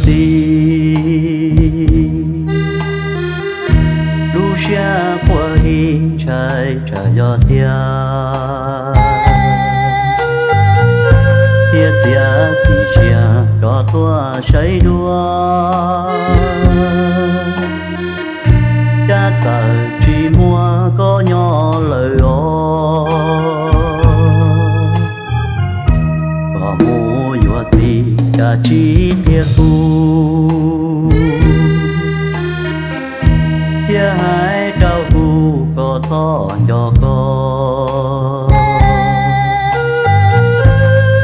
txiv, lub siab quaj ib ntshai tsam yog tiag, thiaj txiav txim siab rov tuaj saib dua. Cab txawm tsis muaj koj nyob lawm os, koj mus yuav txiv cas tsis qhia kuv, thiab hais rau kuv kom txhob nco koj.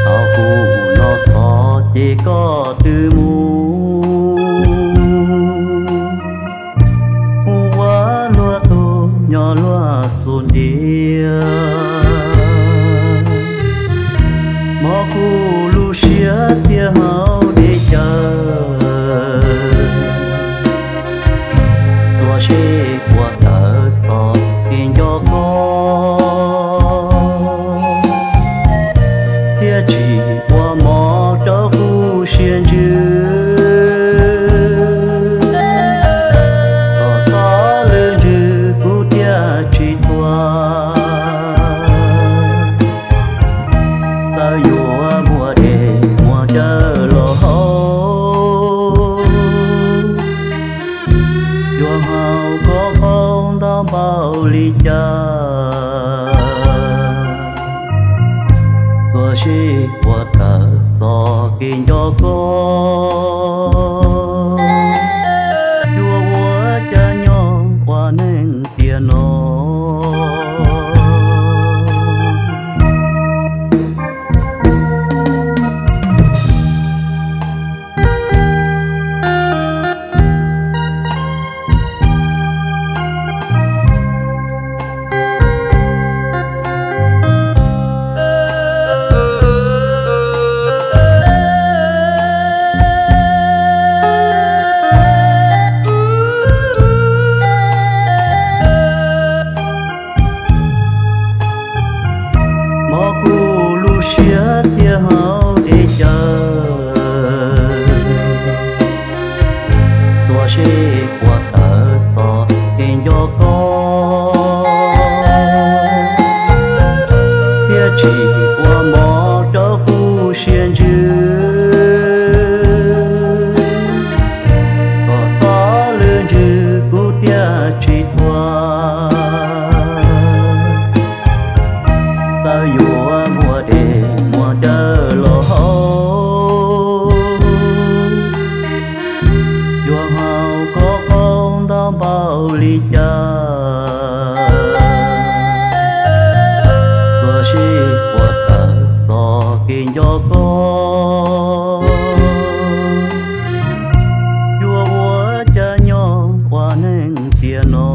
Thaum kuv los xyov ces koj twb mus, mus ua luag tug nyob luag xub ntiag, mob kuv lub siab thiab hauv deb cawv. Txuas seb puas tawm txog kev nco koj, thiab tsis ua mov rau kuv siab ntsws. Kom txhob lwj ntsws kuv thiaj tsis tuag, txawm yuav muaj dej muaj cawv los haus, yuav haus koj qhov ntau npaum li cas. Txuas seb puas tawm txog kev nco koj, yuav ua cas nyob ua neej tiam no. Mob kuv lub siab thiab hauv deb cawv. Txuas seb puas tawm txog kev nco koj, thiab tsis ua mov rau kuv siab ntsws. Kom txhob lwj ntsws kuv thiaj tsis tuag, txawm yuav muaj dej muaj cawv los haus, yuav haus koj qhov ntau npaum li cas. Txuas seb puas tawm txog kev nco koj, yuav ua cas nyob ua neej tiam no.